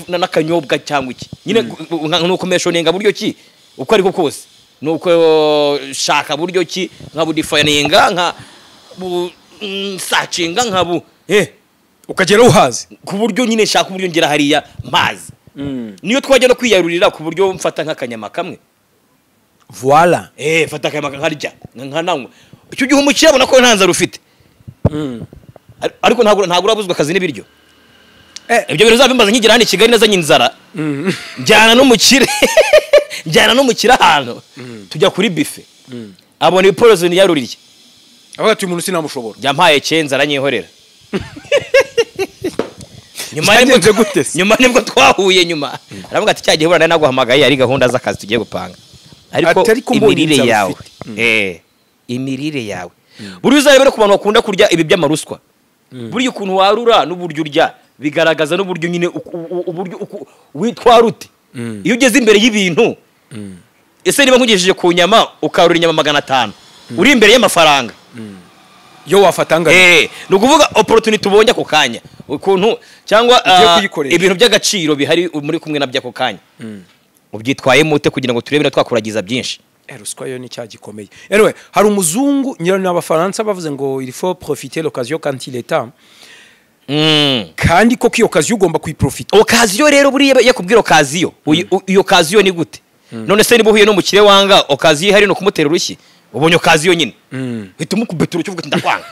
Speaker 1: n'akanyobwa cyangwa iki. Nyine nukomeshoninga buryo ki uko ariko kose. Nuko shaka buryo ki nkabudifayininga nka sacinga nkabu
Speaker 2: ukagera uhazi
Speaker 1: ku buryo nyine shaka uburyo ngera hariya mazi. Niyo twajya no kwiyarurira ku buryo mfata nk'akanyama kamwe.
Speaker 2: Voilà.
Speaker 1: Fata akanyama nkarya nkananywa. Icyo gihe umukire abona ko nta nzara ufite. Ariko ntabwo urabuzwa akazi n'ibiryo. Ibyo bintu uzabimbaza nkigira hano i Kigali nazanye inzara. Njyana n'umukire. Njyana n'umukire ahantu. Tujya kuri buffet. Abona ibiporozo niyaruriye.
Speaker 2: Avuga ati umuntu sinamushobora.
Speaker 1: Yampaye cyenza aranyihorera. Nyuma nibwo twahuye nyuma. Aravuga ati cyagiye burana naguhamagaye ari gahunda z'akazi tugiye gupanga. Ariko imirire yawe. Imirire yawe. Buri uzarebera ku bantu bakunda kurya ibi by'amaruswa. Buri ukuntu warura n'uburyo urya bigaragaza n'uburyo nyine uburyo witwara ute. Iyo ugeze imbere y'ibintu, ese niba nkugejeje ku nyama ukarura inyama 500 uri imbere y'amafaranga
Speaker 2: yo wafatanga.
Speaker 1: Ni ukuvuga opportunity ubonye ako kanya ukuntu cyangwa ibintu by'agaciro bihari muri kumwe nabyo ako kanya ubyitwaye mute kugira ngo turebe twakuragiza byinshi.
Speaker 2: Ruswa yo ni cya gikomeye. Anyway, hari umuzungu nyira n'abafaransa bavuze ngo il faut profiter l'occasion quand il est temps. Kandi koko iyo occasion ugomba kuyiprofita.
Speaker 1: Occasion rero buriya yakubwira occasion. Iyo occasion ni gute? None se niba uhuye n'umukire wanga occasion hari no kumutera urushyi. Ubonye occasion nyine. Uhita umukubita urushyi uvuga ati ndakwanga.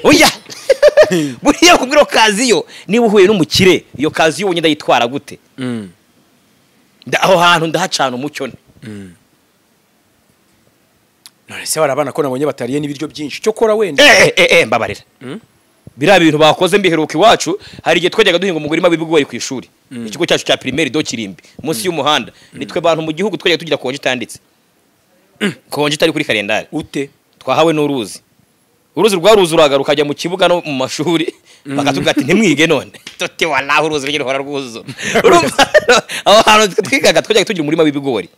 Speaker 1: Oya. Buriya yakubwira occasion niba uhuye n'umukire iyo occasion ubonye ndayitwara gute? Aho hantu ndahacana umucyo ne.
Speaker 2: None se barabana ko nabonye batariye n'ibiryo byinshi cyo kora wenda.
Speaker 1: Mbabarira. Biriya bintu bakoze mbiheruka iwacu, hari igihe twajyaga duhinga umugurima w'ibigori ku ishuri. Ikigo cyacu cya primaire do Kirimbi munsi y'umuhanda. Nitwe bantu mu gihugu twajyaga tugira konje itanditse. Konje itari kuri kalendari.
Speaker 2: Ute
Speaker 1: twahawe n'uruzi. Uruzi rwaruzuraga rukajya mu kibuga no mu mashuri bakatubwira ati ntimwige none. Tuti wallahi uruzi rugera hora rwuzura. Urumva aho hantu twigaga twajyaga tugira umurima w'ibigori.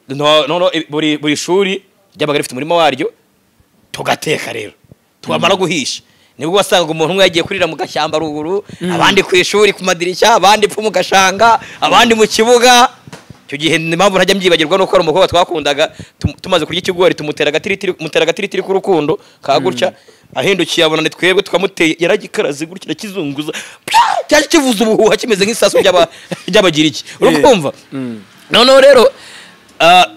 Speaker 1: No buri shuri ryabaga rifite umurima waryo tugateka rero. Twamara guhisha nibwo wasanga umuntu umwe yagiye kurira mu gashyamba ruguru, abandi ku ishuri ku madirishya, abandi pfu mu gashanga, abandi mu kibuga. Icyo gihe impamvu ntajya mbyibagirwa nuko ari umukobwa twakundaga tumaze kurya ikigori tumutera agatiritiri, mutera agatiritiri k'urukundo ka gutya, ahindukiye abona ni twebwe tukamuteye, yaragikaraze gutya kizunguza cyaje kivuza ubuhuha kimeze nk'isasu ry'abagiriki. Urukumva? Noneho rero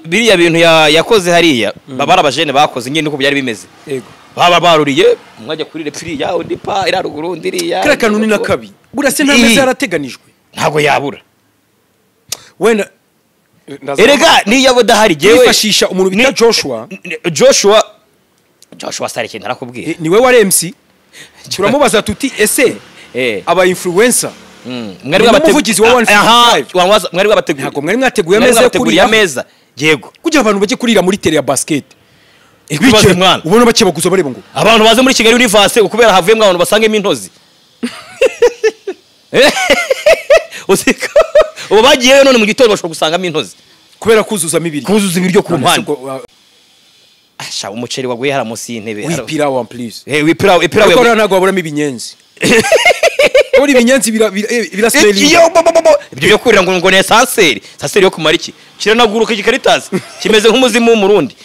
Speaker 1: biriya bintu yakoze hariya babara abajene bakoze nyine uko byari bimeze.
Speaker 2: Yego.
Speaker 1: Baba baruriye umwajya kuri repfiriya undi pa iraruguru ndiriya.
Speaker 2: Kare kanuni na kabi. Buriya se nta meza yarateganijwe.
Speaker 1: Ntago yabura.
Speaker 2: Wenda
Speaker 1: erega niyo budahari jewe
Speaker 2: yifashisha umuntu bita Joshua.
Speaker 1: Joshua Sareke narakubwiye.
Speaker 2: Niwe wa MC. Turamubaza tuti ese aba influencer
Speaker 1: mwari wabateguye
Speaker 2: wa 155
Speaker 1: mwari wabateguye.
Speaker 2: Ntabwo mwari mwateguye ameza yo kurira
Speaker 1: ameza. Yego.
Speaker 2: Kugira abantu bajye kurira muri tele ya basket.
Speaker 1: Ibibazo mwana.
Speaker 2: Ubona bake baguza bareba ngo
Speaker 1: abantu baze muri Kigali Universe ukubera havuyemo abantu basangemo intozi. Usiko ubu bagiyeyo none mu gitondo bashobora gusangamo intozi
Speaker 2: kubera kuzuzamo ibiryo.
Speaker 1: Kuzuza ibiryo ku mpande. Asha umuceri waguye hara munsi y'intebe.
Speaker 2: Wipirawu en plus.
Speaker 1: Wipirawu ipirawu.
Speaker 2: Ariko ntabwo waburamo ibinyenzi. Uri ibinyenzi birasmeli.
Speaker 1: Ibyo byo kurira ngo ni esanseri. Esanseri yo kumara iki? Kiranaguruka igikaritasi. Kimeze nk'umuzimu w'umurundi.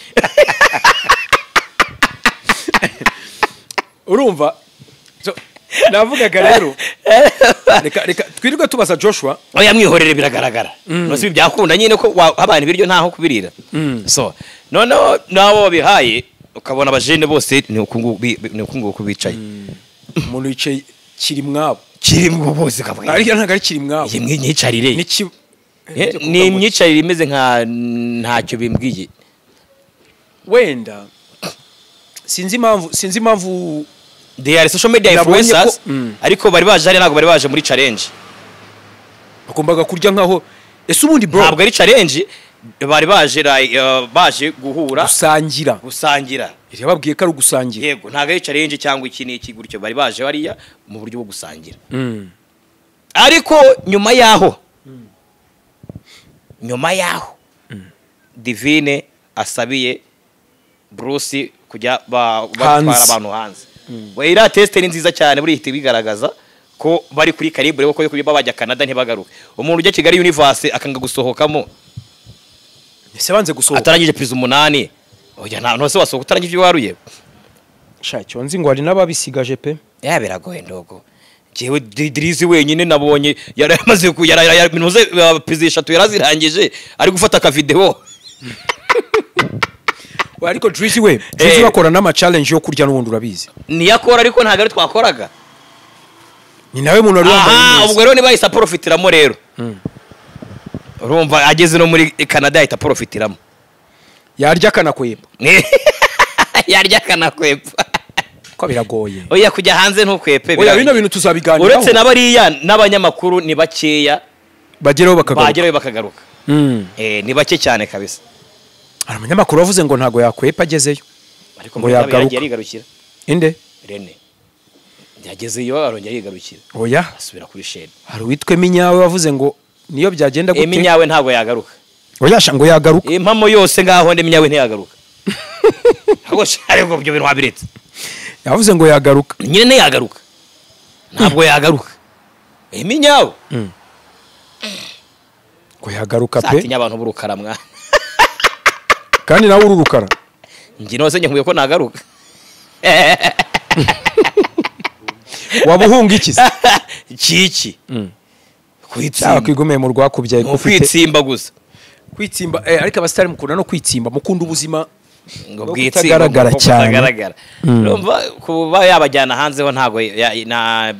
Speaker 2: Urumva? Navugaga rero. Reka twirirwe tubaza Joshua.
Speaker 1: Oya mwihorere biragaragara. Nose byakunda nyine ko abantu ibiryo ntaho kubirira. So noneho nabo babihaye ukabona abajene bose ni ukungu kubicaye.
Speaker 2: Umuntu yicaye kiri mwabo.
Speaker 1: Kiri mwabo bose kavuga.
Speaker 2: Ariko ntago ari kiri mwabo.
Speaker 1: Iyi myicarire. Ni imyicarire imeze nka ntacyo bimbwiye.
Speaker 2: Wenda sinzi impamvu
Speaker 1: they are social media influencers ariko bari baje ari ntago bari baje muri challenge.
Speaker 2: Bagombaga kurya nkaho ese ubundi bro
Speaker 1: ntabwo ari challenge bari baje baje guhura gusangira.
Speaker 2: Yababwiye ko ari ugusangira.
Speaker 1: Yego ntago ari challenge cyangwa iki n'iki gutyo bari baje bariya mu buryo bwo gusangira. Ariko nyuma yaho Divine asabiye Bruce kujya batwara abantu hanze. We ira test ni nziza cyane buri hita bigaragaza ko bari kuri calibre ko yo bajya Canada ntibagaruke. Umuntu ujya Kigali Universe akanga gusohokamo.
Speaker 2: Ese banze gusohoka
Speaker 1: atarangije prize 8. Oya nta ntose wasohoka utarangije ibyo waruye.
Speaker 2: Sha cyo nzi ngo ari nababisigaje pe.
Speaker 1: Ya biragoye ndogo. Jewe Drizzy wenyine nabonye yaramaze minuze prize 3 yarazirangije ari gufata ka video.
Speaker 2: Ariko Drizzy we Drizzy bakora nama challenge yo kurya n'ubundi urabizi.
Speaker 1: Niyakora ariko ntago ari twakoraga.
Speaker 2: Ni nawe muntu wari wambaye neza.
Speaker 1: Ubwo rero niba isa profitiramo rero. Urumva ageze no muri Canada ahita profitiramo.
Speaker 2: Yarya kanakwepfa.
Speaker 1: Yarya kanakwepfa.
Speaker 2: Ko biragoye.
Speaker 1: Oya kujya hanze ntukwepe.
Speaker 2: Oya bino bintu tuzabiganiraho.
Speaker 1: Uretse nabariya n'abanyamakuru ni bakeya
Speaker 2: bageraho bakagaruka.
Speaker 1: Ni bake cyane kabisa.
Speaker 2: Hari umunyamakuru wavuze ngo ntago yakwepa agezeyo.
Speaker 1: Ariko ngo yagaruka yarigarukira.
Speaker 2: Inde?
Speaker 1: Rene. Yagezeyo arongera yigarukira.
Speaker 2: Oya
Speaker 1: asubira kuri shene.
Speaker 2: Hari uwitwe Minyawe wavuze ngo niyo byagenda gute?
Speaker 1: Minyawe ntago yagaruka.
Speaker 2: Oya ngo yagaruka.
Speaker 1: Impamo yose ngaho ndi Minyawe ntiyagaruka. Ahubwo ariko byo bintu wabiretse.
Speaker 2: Yavuze ngo yagaruka.
Speaker 1: Nyine ntiyagaruka. Ntabwo yagaruka. Minyawe.
Speaker 2: Ngo yagaruka pe.
Speaker 1: Satinya abantu burukara mwana.
Speaker 2: Kandi nawe ururukara.
Speaker 1: Ngi nose nkuye ko nagaruka.
Speaker 2: Wabuhunga iki se?
Speaker 1: Kiki. Kwitsimba
Speaker 2: kwigomeye mu rwakubyaye
Speaker 1: ko ufite kwitsimba gusa.
Speaker 2: Kwitsimba ariko abastari mukunda no kwitsimba mukunda ubuzima
Speaker 1: ngo bwitsimba cyane. Urumva kuba yabajyana hanze ho ntago na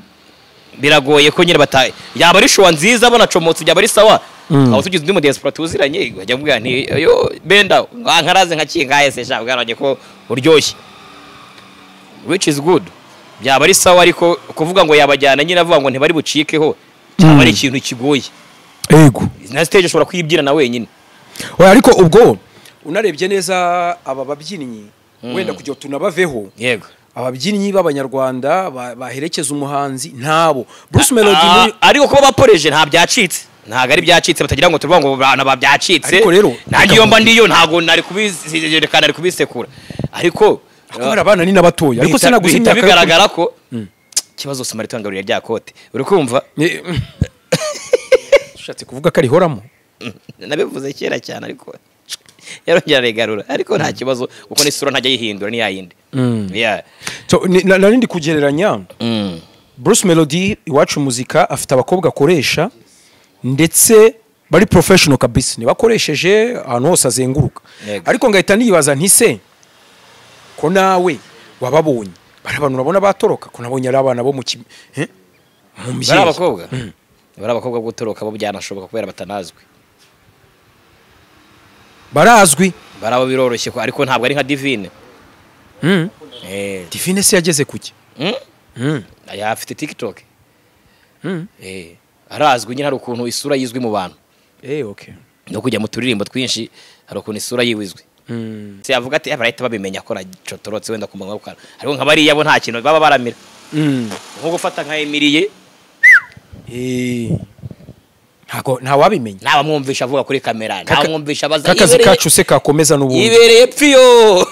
Speaker 1: biragoye ko nyine bata yaba ari showa nziza bonacomotse byaba ari sawa. Aho tugize undi mu diaspora tuziranye ajya mubwira nti yo benda nkaraze nka kingaye se sha bwaranye ko uryoshye which is good byaba ari sawa ariko kuvuga ngo yabajyana nyine avuga ngo ntibari bucikeho cyaba ari ikintu kigoye.
Speaker 2: Yego
Speaker 1: na stage ushobora kwibyira na wenyine.
Speaker 2: Oya ariko ubwo unarebye neza aba babyinnyi wenda kugira tunabaveho.
Speaker 1: Yego
Speaker 2: ababyinnyi b'abanyarwanda baherekeza umuhanzi ntabo Bruce Melody muri
Speaker 1: ariko kuba baporeje nta byacitse. Ntago ari byacitse batagira ngo tuvuga ngo bana babyacitse.
Speaker 2: Ariko rero
Speaker 1: nanjye yomba ndiyo ntago nari kubizerekana nari kubisekura. Ariko
Speaker 2: akora abana ni nabatoya ariko sinaguze
Speaker 1: imyaka bigaragara ko kibazo Samaritan ngaruriye rya kote. Uri kumva?
Speaker 2: Ushatse kuvuga ko arihoramo?
Speaker 1: Nabivuze kera cyane ariko yarongera regarura ariko nta kibazo kuko n'isura ntajya yihindura ni yayindi. Yeah.
Speaker 2: So narindi kugereranya Bruce Melody iwacu muzika afite abakobwa akoresha ndetse bari professional kabisa nibakoresheje ahantu hose azenguruka. Ariko ngahita nibaza nti se ko nawe wababonye bari abantu urabona batoroka ko nabonye ari abana bo mu
Speaker 1: bari abakobwa bari abakobwa gutoroka bo byanashoboka kubera batanazwi.
Speaker 2: Barazwi
Speaker 1: barabo biroroshye ko ariko ntabwo ari nka Divine.
Speaker 2: Divine se yageze kuki?
Speaker 1: Aya afite TikTok. Arazwi nyine hari ukuntu isura yizwi mu bantu.
Speaker 2: Okay.
Speaker 1: No kujya mu turirimbo twinshi hari ukuntu isura yiwizwi. Se yavuga ati barahita babimenya ko racotorotse wenda ku manywa gukara. Ariko nka bariya bo nta kintu baba baramira. Nko gufata nka Emilie
Speaker 2: ntago nta wabimenya.
Speaker 1: Nta bamwumvisha avuga kuri kamera, nta bamwumvisha baza
Speaker 2: akazi kacu se kakomeza n'ubundi.
Speaker 1: Ibereye pfiyo.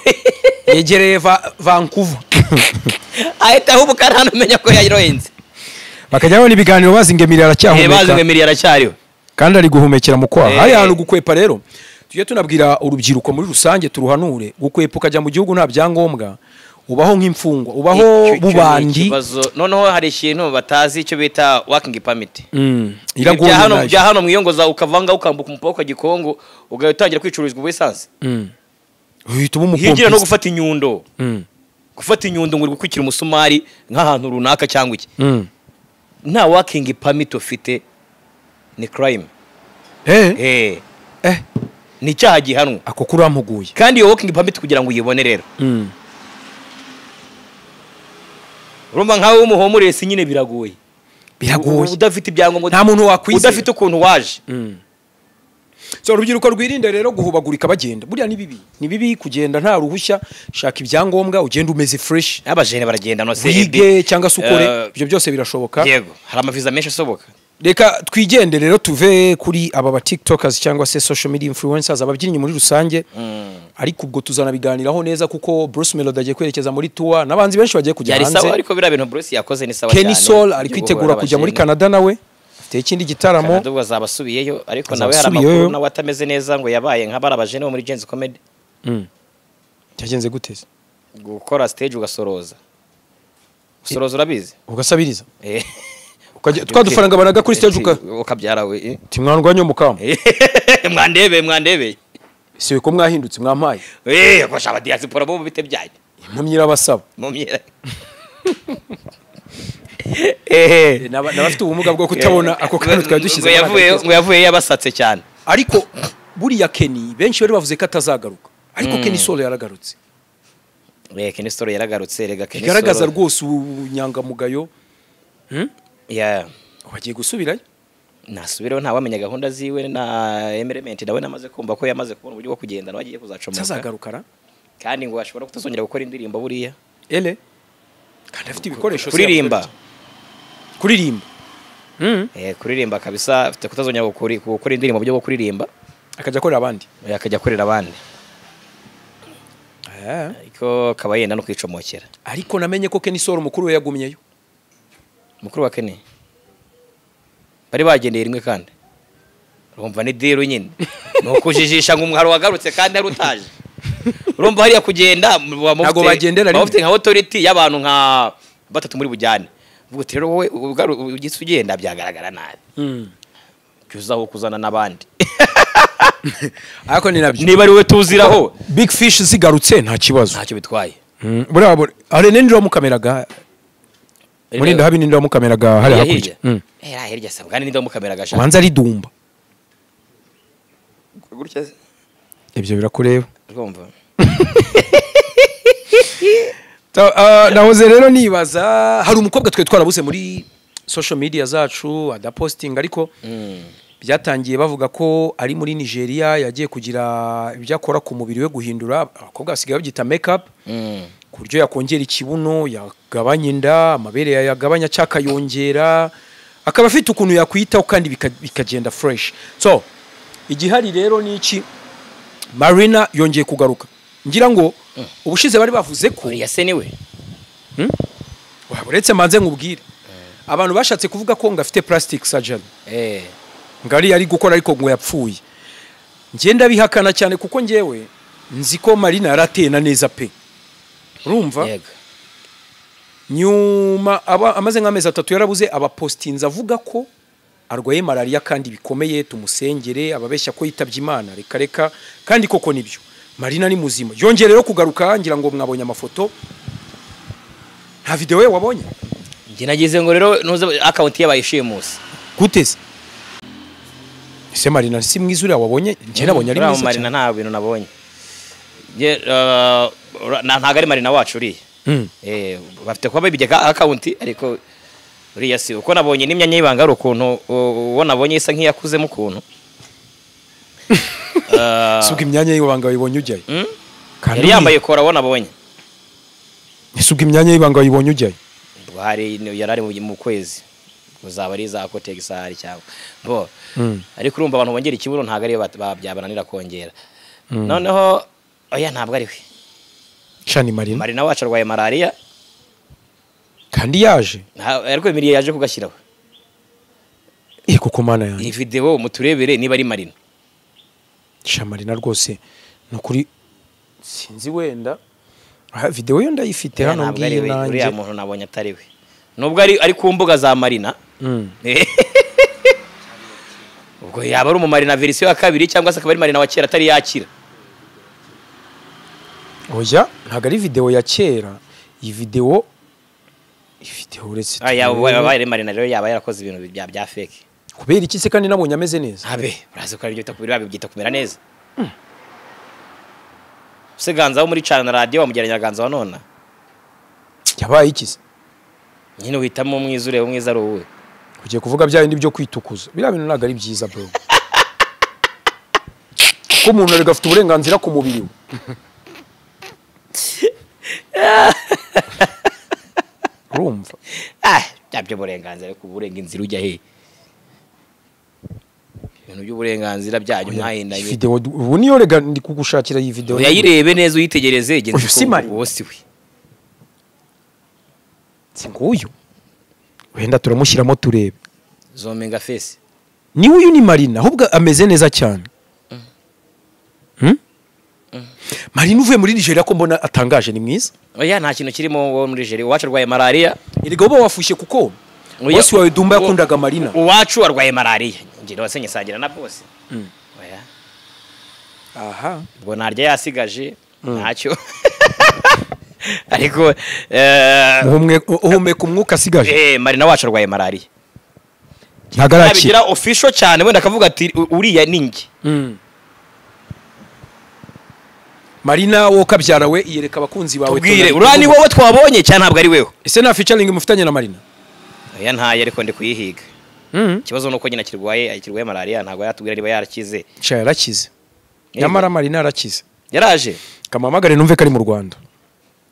Speaker 2: Yegereye Vancouver.
Speaker 1: Ahita ahubuka ntanamenya ko yayirohenze.
Speaker 2: Bakajya babona ibiganiro bazi ngo Emily aracyahumeka.
Speaker 1: Bazi ngo Emily aracyariho.
Speaker 2: Kandi ari guhumekera mu kwaha. Hari ahantu gukwepa rero. Tujye tunabwira urubyiruko muri rusange turuhanure gukwepa ukajya mu gihugu nta byangombwa. Ubaho nk'imfungwa, ubaho bubandi.
Speaker 1: Noneho hari ikintu batazi icyo bita working permit.
Speaker 2: Iragoye
Speaker 1: hano bya hano mwiyongoza ukavanga ukambuka umupaka Gikongo ugatangira kwicururizwa ubusanzwe.
Speaker 2: Uhita uba umupompiste.
Speaker 1: Higira no gufata inyundo. Gufata inyundo ngo uri gukwikira umusumari nk'ahantu runaka cyangwa iki. Nta working permit ufite ni crime. Ni icyaha gihanwa.
Speaker 2: Ako kurampuguye.
Speaker 1: Kandi iyo working permit kugira ngo uyibone rero. Urumva nkawe w'umuhomuresi nyine biragoye.
Speaker 2: Biragoye.
Speaker 1: Udafite ibyangombwa
Speaker 2: nta muntu wakwizera.
Speaker 1: Udafite ukuntu waje.
Speaker 2: So urubyiruko rwirinde rero guhubagurika bagenda. Buriya ni bibi. Ni bibi kugenda nta ruhushya, shaka ibyangombwa ugenda umeze fresh.
Speaker 1: Abajene baragenda no se
Speaker 2: wige cyangwa se ukore, ibyo byose birashoboka.
Speaker 1: Yego, hari amaviza menshi asoboka.
Speaker 2: Reka twigende rero tuve kuri aba ba TikTokers cyangwa se social media influencers ababyinnyi muri rusange. Ariko ubwo tuzanabiganiraho neza kuko Bruce Melody agiye kwerekeza muri tour n'abanzi benshi bagiye kujya hanze.
Speaker 1: Yari sawa ariko bira bintu Bruce yakoze ni sawa cyane.
Speaker 2: Kenny Sol ari kwitegura kujya muri Canada nawe afite ikindi gitaramo.
Speaker 1: Canada ubwo azabasubiyeyo ariko nawe hari amakuru nawe atameze neza ngo yabaye nka barabajene bo muri Gen-Z Comedy.
Speaker 2: Cyagenze gute se?
Speaker 1: Gukora stage ugasoroza. Usoroza urabizi?
Speaker 2: Ugasabiriza. Twa dufaranga banaga kuri stage
Speaker 1: ukabyara we.
Speaker 2: Timwandwanya mukama.
Speaker 1: Mwandebe.
Speaker 2: Siwe ko mwahindutse mwampaye.
Speaker 1: Ko shaba diaspora bo bite byanyu.
Speaker 2: Impumyi irabasaba.
Speaker 1: Impumyi.
Speaker 2: N'abafite ubumuga bwo kutabona ako kantu twari dushyize.
Speaker 1: Ngo yavuye yabasatse cyane.
Speaker 2: Ariko buriya Kenny benshi bari bavuze ko atazagaruka. Ariko Kenny Sol yaragarutse.
Speaker 1: Kenny Sol yaragarutse rega Kenny Sol.
Speaker 2: Bigaragaza rwose ubunyangamugayo.
Speaker 1: Yeah.
Speaker 2: Wagiye gusubirayo?
Speaker 1: Nasubireho nta wamenya gahunda ziwe na Emerement nawe namaze kumva ko yamaze kubona uburyo bwo kugenda nawe agiye kuzacomoka.
Speaker 2: Azagarukara?
Speaker 1: Kandi ngo ashobora kutazongera gukora indirimbo buriya.
Speaker 2: Ele? Kandi afite ibikoresho
Speaker 1: kuririmba.
Speaker 2: Kuririmba.
Speaker 1: Kuririmba kabisa afite kutazongera gukora indirimbo buryo bwo kuririmba.
Speaker 2: Akajya akorera abandi.
Speaker 1: Akajya akorera abandi. Ariko kaba yenda no kwicomokera.
Speaker 2: Ariko namenye ko Kenny Sol mukuru we yagumyeyo.
Speaker 1: Mukuru wa Kenny bari bagendeye rimwe kandi urumva ni deal nyine nukujijisha ngo umwaro wagarutse kandi ari utaje. Urumva hariya kugenda
Speaker 2: ntago bagendera
Speaker 1: rimwe bafite nka authority y'abantu nka batatu muri bujyane uvuga uti rero wowe ugitse ugenda byagaragara nabi cyuzaho kuzana nabandi.
Speaker 2: Ariko ni nabyo
Speaker 1: niba ari we tuziraho
Speaker 2: Big Fish zigarutse nta kibazo
Speaker 1: ntacyo bitwaye.
Speaker 2: Buriya ari nindira mukameraga muri ndahabi ninda mukameraga hari hakurya.
Speaker 1: Hirya sabwa ninda mukameraga sha.
Speaker 2: Manza ari dumba.
Speaker 1: Gutya
Speaker 2: ibyo birakureba.
Speaker 1: Urumva.
Speaker 2: Nahoze rero nibaza hari umukobwa twe twarabuze muri social media zacu adaposting ariko byatangiye bavuga ko ari muri Nigeria yagiye kugira ibyo akora ku mubiri we guhindura abakobwa basigaye babyita makeup. Kuryo yakongera ikibuno yagabanya inda amabere yagabanya cyakayongera akaba afite ukuntu yakwitaho kandi bikagenda fresh. So igihari rero ni iki, Marina yongeye kugaruka ngira ngo ubushize bari bavuze ko
Speaker 1: yase niwe
Speaker 2: uretse manze nkubwire abantu bashatse kuvuga ko ngafite plastic surgery ngari yari gukora ariko ngo yapfuye. Ngenda bihakana cyane kuko ngewe nzi ko Marina yaratena neza pe. Urumva?
Speaker 1: Yego.
Speaker 2: Nyuma amaze nk'amezi 3 yarabuze abapostinze avuga ko arwaye malaria kandi bikomeye tumusengere ababeshya ko yitabye Imana reka reka kandi koko nibyo. Marina ni muzima. Yongere rero kugaruka ngira ngo mwabonye amafoto. Nta video we wabonye?
Speaker 1: Nge nagize ngo rero ntuze account yabayishimuse.
Speaker 2: Gute se? Ese Marina si mwiza uriya wabonye? Nge nabonye ari mwiza.
Speaker 1: Marina nta bintu nabonye. Nge ntago ari Marina wacu uriya. Bafite kuba babijya account ariko uriya si uko nabonye n'imyanya y'ibanga ari ukuntu uwo nabonye isa nk'iyakuzemo ukuntu.
Speaker 2: Suga imyanya y'ibanga wayibonye ujyayo.
Speaker 1: Yari yambaye kora uwo nabonye.
Speaker 2: Suga imyanya y'ibanga wayibonye ujyayo.
Speaker 1: Hari yarari mu kwezi uzaba ari za Kotex hari cyangwa bo ariko urumva abantu bongera ikibuno ntago ari byabananira kongera. Noneho oya ntabwo ari we.
Speaker 2: Shani Marina.
Speaker 1: Marina wacu arwaye malaria
Speaker 2: kandi yaje.
Speaker 1: Ariko Emilie yaje kugashyiraho.
Speaker 2: Kuko mana yanjye.
Speaker 1: Iyi video muturebere niba ari Marina.
Speaker 2: Sha Marina rwose nukuri sinzi wenda video yo ndayifite hano ngiye nanjye.
Speaker 1: Uriya muntu nabonye atari we. Nubwo ari ku mbuga za Marina. Ubwo yaba ari umumarina version ya kabiri cyangwa se akaba ari Marina wa kera atari yakira.
Speaker 2: Oya ntago ari video ya kera. Iyi video uretse
Speaker 1: yabaye Marina rero yaba yarakoze ibintu bya fake.
Speaker 2: Kubera iki se kandi nabonye ameze neza?
Speaker 1: Abe urazi ko ari byo bitakubira babyita kumera neza. Se Ganza wo muri Cana radio wamugeranya Ganza wa nona.
Speaker 2: Yabaye iki se?
Speaker 1: Nyine uhitamo mwiza ureba mwiza ari wowe.
Speaker 2: Ugiye kuvuga bya bindi byo kwitukuza. Biriya bintu ntago ari byiza bro. Ko umuntu arega afite uburenganzira ku mubiri we. Urumva?
Speaker 1: Byabyo burenganzira ku burenganzira ujya he? Ibintu by'uburenganzira byanyu mwahindanye.
Speaker 2: Video ubu niyo rega ndi kugushakira iyi video.
Speaker 1: Uyayirebe neza uyitegereze genzi ko wose we.
Speaker 2: Singuyu. Wenda turamushyiramo turebe.
Speaker 1: Zomenga face.
Speaker 2: Ni uyu ni Marina ahubwo ameze neza cyane. Marina uvuye muri Nigeria ko mbona atangaje ni mwiza.
Speaker 1: Oya nta kintu kirimo wo muri Nigeria. Uwacu arwaye malaria.
Speaker 2: Erega uba wafushye kuko bosi wawe Dumba yakundaga Marina.
Speaker 1: Uwacu arwaye malaria. Ngira wasenye sangira na bosi. Oya.
Speaker 2: Aha.
Speaker 1: Ubwo narya yasigaje ntacyo. Ariko
Speaker 2: uhumeka umwuka asigaje.
Speaker 1: Marina wacu arwaye malaria.
Speaker 2: Ntagaraki.
Speaker 1: Bigira official cyane wenda akavuga ati uriya ninjye.
Speaker 2: Marina wo kabyara we iyereka abakunzi bawe.
Speaker 1: Tubwire uriya ni wowe twabonye cyane ntabwo ari wewe.
Speaker 2: Ese nta featuring mufitanye na Marina?
Speaker 1: Oya ntaye ariko ndi kuyihiga. Ikibazo nuko nyina kirwaye malaria ntabwo yatubwira niba yarakize.
Speaker 2: Cha yarakize. Nyamara Marina yarakize.
Speaker 1: Yaraje.
Speaker 2: Kamamagare numve kari mu Rwanda.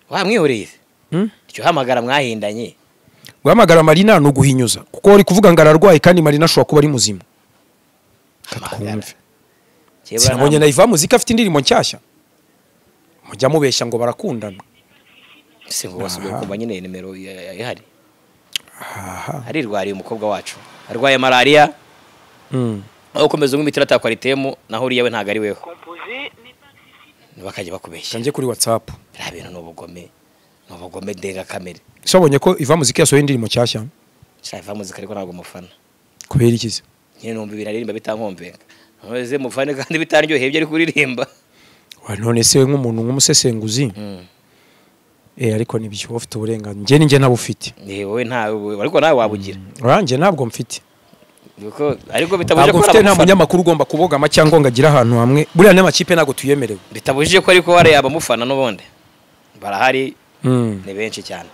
Speaker 1: Wamwihoreye. Icyo hamagara mwahindanye.
Speaker 2: Guhamagara Marina no guhinyuza kuko uri kuvuga ngo ararwaye kandi Marina ashobora kuba ari muzima. Sinabonye na Iva Muzika afite indirimbo nshyashya. Mujya mubeshya ngo barakundana.
Speaker 1: Se ngo wasubiye kumva nyine nimero ihari. Aha. Arirwariye umukobwa wacu. Arwaye malaria. Aho komeza umwe imitira takwaritemu naho uriya we ntago ari weho. Bakajya bakubeshya.
Speaker 2: Kanje kuri WhatsApp.
Speaker 1: Bya bintu n'ubugome. N'ubugome ndenga kamere.
Speaker 2: Sabonye ko Iva Muzika yasohoye indirimbo nshyashya.
Speaker 1: Sha Iva Muzika ariko ntabwo mufana.
Speaker 2: Kubera iki se?
Speaker 1: Nyine numva ibiraririmba bitankombenga. None mufane kandi bitaryoheye ibyo ari kuririmba.
Speaker 2: Wa none se nk'umuntu nk'umusesenguzi. Ariko nibyo ufite uburenganzira. Nje ninjye ntabufite.
Speaker 1: Wowe nta ariko nawe wabugira.
Speaker 2: Orange ntabwo mfite.
Speaker 1: Kuko ariko bitabuje ko
Speaker 2: mfite nta munyamakuru ugomba kubogama cyangwa ngo agira ahantu hamwe. Buriya n'amakipe ntago tuyemerewe.
Speaker 1: Bitabujije ko ariko hari abamufana n'ubundi. Barahari ni benshi cyane.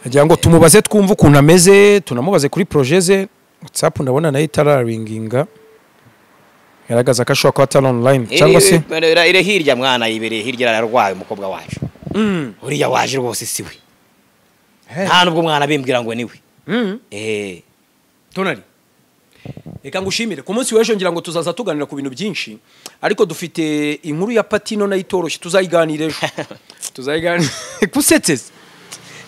Speaker 2: Agira ngo tumubaze twumve ukuntu ameze, tunamubaze kuri projet ze. WhatsApp ndabona nayo itararinginga. Yaragaza ko ashobora kuba atari online cyangwa se
Speaker 1: ire hirya mwana yibereye hirya ararwaye umukobwa wacu. Uriya waje rwose siwe. Nta nubwo mwana bimbwira ngo niwe.
Speaker 2: Tonali. Reka ngushimire ku munsi w'ejo ngira ngo tuzaza tuganira ku bintu byinshi ariko dufite inkuru ya Patino nayo itoroshye tuzayiganira ejo. Tuzayiganira kusetsese.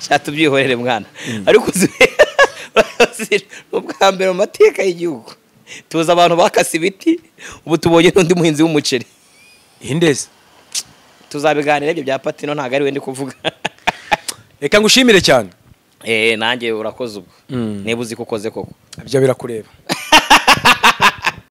Speaker 1: Sha tubyihorere mwana. Ariko ubwa mbere mu mateka y'igihugu tuza abantu bakase ibiti ubu tubonye n'undi muhinzi w'umuceri.
Speaker 2: Indeze.
Speaker 1: Tuzabiganira ibyo bya Patino ntago ari we ndi kuvuga.
Speaker 2: Reka ngushimire cyane.
Speaker 1: Nanjye urakoze ubwo. Niba uzi ko ukoze koko.
Speaker 2: Ibyo birakureba.